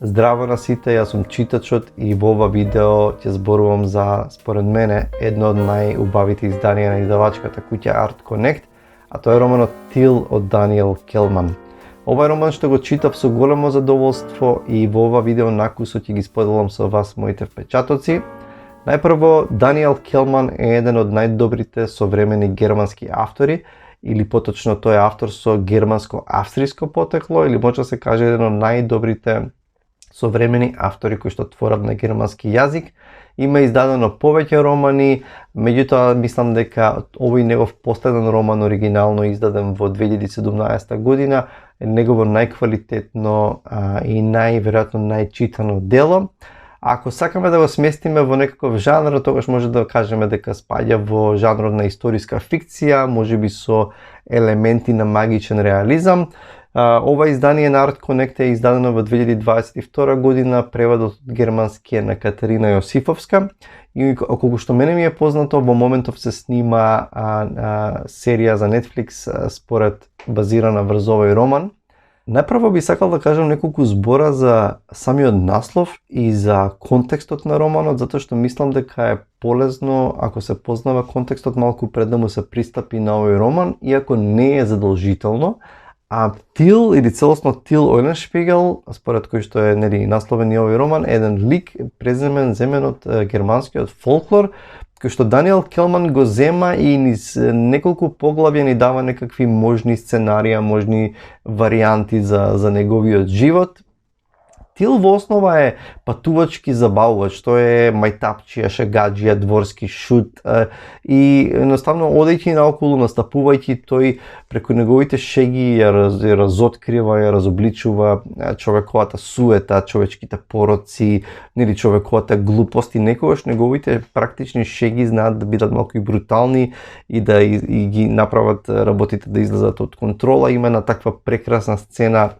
Здраво на сите, јас сум читачот и во ова видео ќе зборувам за, според мене, едно од најубавите изданија на издавачката куќа Art Connect, а тоа е романот Till од Даниел Келман. Овај роман што го читав со големо задоволство и во ова видео накусо ќе ги споделам со вас моите впечатоци. Најпрво, Даниел Келман е еден од најдобрите современи германски автори, или поточно тој е автор со германско-австриско потекло, или може да се каже еден од најдобрите современи автори кои што творат на германски јазик. Има издадено повеќе романи, меѓутоа мислам дека овој негов последен роман оригинално издаден во 2017 година е негово најквалитетно и најверојатно најчитано дело. Ако сакаме да го сместиме во некаков жанр, тогаш може да кажеме дека спаѓа во жанрот на историска фикција, можеби со елементи на магичен реализам. Ова издание на Art Connect е издадено во 2022 година, преводот од германски е на Катерина Јосифовска и колку што мене ми е познато, во моментов се снима серија за Netflix според базирана врз овој роман. Најпрво би сакал да кажам неколку збора за самиот наслов и за контекстот на романот, затоа што мислам дека е полезно ако се познава контекстот малку пред да му се пристапи на овој роман, иако не е задолжително. А Till или целосно Till Eulenspiegel, според кој што е насловен и овој роман, е еден лик земен од германскиот фолклор, кој што Даниел Келман го зема и низ неколку поглавја ни дава некакви можни сценарија, можни варијанти за неговиот живот. Till во основа е патувачки забавувач, тој е мајтапчија, шегаџија, дворски шут и едноставно одејќи наоколу, настапувајќи, тој преку неговите шеги ја разоткрива, ја разобличува човековата суета, човечките пороци, човековата глупост и некогаш неговите практични шеги знаат да бидат малку и брутални и да ги направат работите да излезат од контрола. Има една таква прекрасна сцена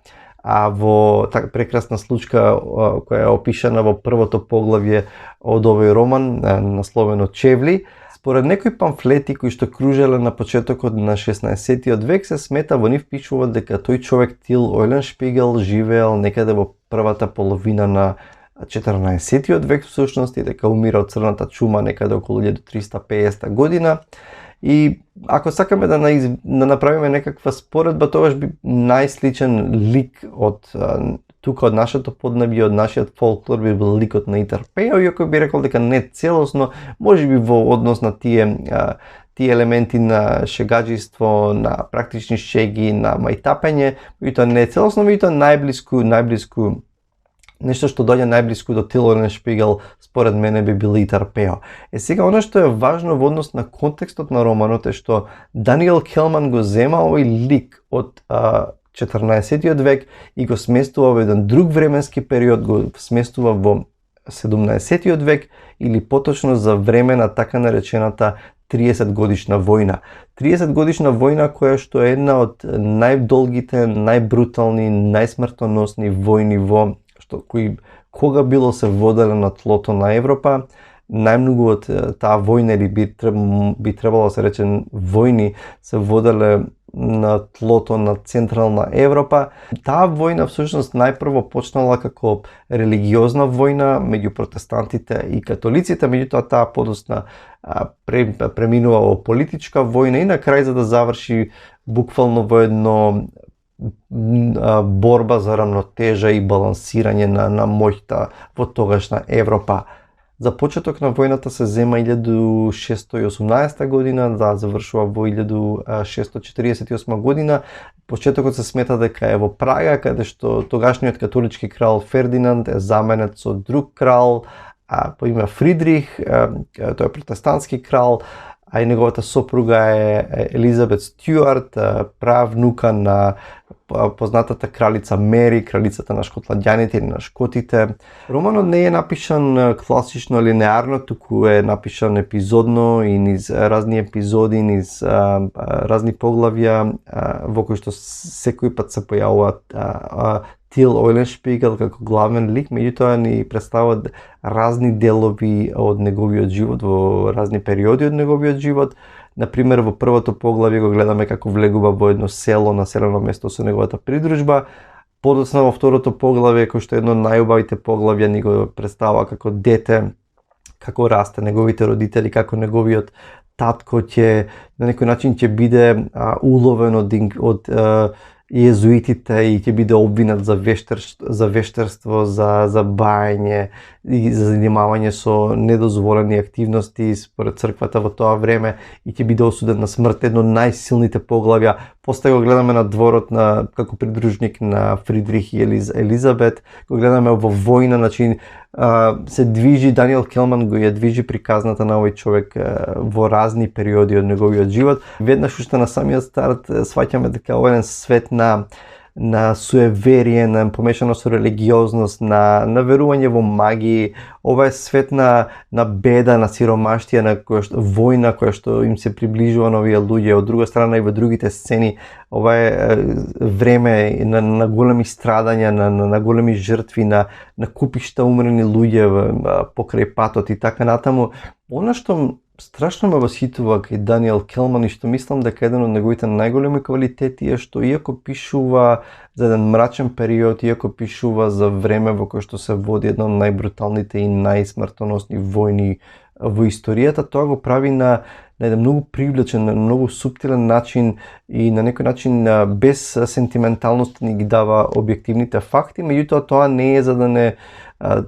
во прекрасна случка која е опишана во првото поглавје од овој роман, насловено Чевли. Според некои памфлети кои што кружеле на почетокот на 16-тиот век, се смета во нив пишува дека тој човек Till Eulenspiegel живеел некаде во првата половина на 14-тиот век всушност и дека умира од црната чума некаде околу 1350 година. И ако сакаме да направиме некаква споредба, тогаш би најсличен лик од тука од нашето поднебје, од нашиот фолклор би бил ликот на Итар Пејо, иако би рекол дека не целосно, можеби во однос на тие елементи на шегаџиство, на практични шеги, на мајтапење, и тоа не е целосно, и тоа најблиску нешто што доаѓа најблиску до Till Eulenspiegel, според мене би бил Итар Пејо. Сега, оно што е важно во однос на контекстот на романот е што Даниел Келман го зема овој лик од 14-тиот век и го сместува во еден друг временски период, го сместува во 17-тиот век или поточно за време на така наречената 30 годишна војна. 30 годишна војна која што е една од најдолгите, најбрутални, најсмртоносни војни кои кога било се воделе на тлото на Европа. Најмногу од таа војна, или би требало да се рече војни, се воделе на тлото на Централна Европа. Таа војна всушност најпрво почнала како религиозна војна меѓу протестантите и католиците, меѓутоа таа подоцна преминува во политичка војна и на крај за да заврши буквално во едно борба за рамнотежа и балансирање на моќта во тогашна Европа. За почеток на војната се зема 1618 година, да завршува во 1648 година. Почетокот се смета дека е во Прага, каде што тогашниот католички крал Фердинанд е заменет со друг крал по име Фридрих, тој е протестантски крал, а и неговата сопруга е Елизабет Стюарт, правнука на познатата кралица Мери, кралицата на шкотландјаните или на шкотите. Романот не е напишан класично линеарно, туку е напишан епизодно и низ разни епизоди, низ разни поглавја во кои што секој пат се појавува Till Eulenspiegel како главен лик, меѓутоа ни представуваат разни делови од неговиот живот во разни периоди од неговиот живот. Например, во првото поглавје го гледаме како влегува во едно село, населено место со неговата придружба. Подоцна во второто поглавје, кој што е едно од најубавите поглавја, ни го представува како дете, како расте неговите родители, како неговиот татко ќе на некој начин ќе биде уловен од језуитите и ќе биде обвинат за вештерство, за бајање и за занимавање со недозволени активности според црквата во тоа време и ќе биде осуден на смрт. Едно од најсилните поглавја. После го гледаме на дворот како придружник на Фридрих и Елизабет, го гледаме во војна, значи се движи, Даниел Келман го ја движи приказната на овој човек во разни периоди од неговиот живот. Веднаш уште на самиот старт сваќаме дека овој еден свет на суеверие, на помешано со религиозност, на верување во магии. Ова е свет на беда, на сиромаштија, на војна која што им се приближува на овие луѓе. Од друга страна и во другите сцени, ова е време на големи страдања, на големи жртви, на купишта умрени луѓе покрај патот и така натаму. Она што страшно ме восхитува кај Даниел Келман и што мислам дека еден од неговите најголеми квалитети е што иако пишува за еден мрачен период, иако пишува за време во кое што се води една од најбруталните и најсмртоносни војни во историјата, тоа го прави на еден многу привлечен, на многу суптилен начин и на некој начин без сентименталност ни ги дава објективните факти, меѓутоа тоа не е за да не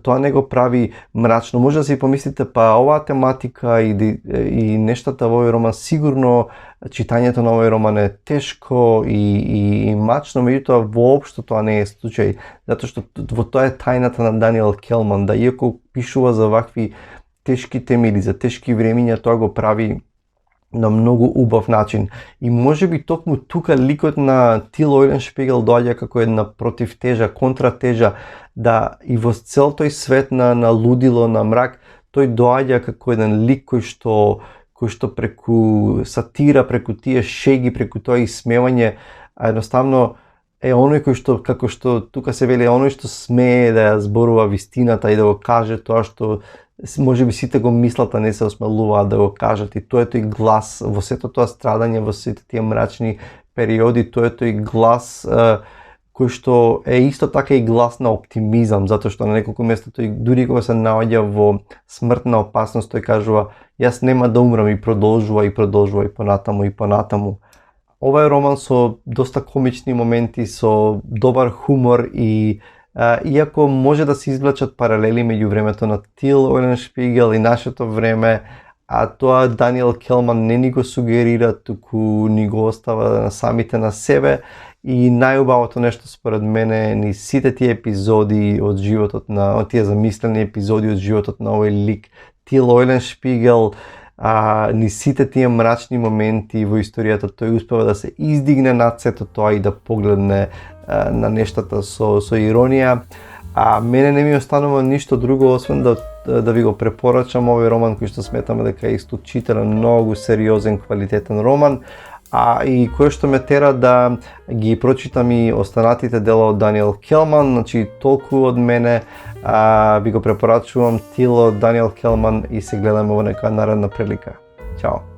тоа не го прави мрачно. Може да си помислите, па оваа тематика и нештата во овој роман, сигурно читањето на овој роман е тешко и мрачно, меѓутоа воопшто тоа не е случај, затоа што во тоа е тајната на Даниел Келман, да иако пишува за вакви тешки теми или за тешки времиња, тоа го прави на многу убав начин. И можеби токму тука ликот на Тил Ојленшпигел доаѓа како една противтежа, контратежа, да и во цел тој свет на лудило, на мрак, тој доаѓа како еден лик кој што преку сатира, преку тие шеги, преку тоа исмевање, едноставно е оној кој што, како што тука се вели, оној што смее да ја зборува вистината и да го каже тоа што можеби сите го мислат, а не се осмелуваат да го кажат. И тоа е тој глас во сето тоа страдање, во сите тие мрачни периоди, тоа е тој глас кој што е исто така и глас на оптимизам, затоа што на неколку места тој дури кога се наоѓа во смртна опасност, тој кажува јас нема да умрам и продолжува и понатаму и понатаму. Ова е роман со доста комични моменти, со добар хумор и иако може да се извлечат паралели меѓу времето на Тил Ојленшпигел и нашето време, а тоа Даниел Келман не ни го сугерира, туку ни го остава на самите на себе. И најубавото нешто според мене ни сите тие епизоди од животот на тие замислени епизоди од животот на овој лик Тил Ојленшпигел, ни сите тие мрачни моменти во историјата, тој успева да се издигне над сето тоа и да погледне на нештата со иронија. А мене не ми останува ништо друго освен да ви го препорачам овој роман кој што сметаме дека е исклучителен, многу сериозен, квалитетен роман. И кој што ме тера да ги прочитам и останатите дела од Даниел Келман, значи толку од мене, ви го препорачувам Тил од Даниел Келман и се гледаме во нека наредна прилика. Чао!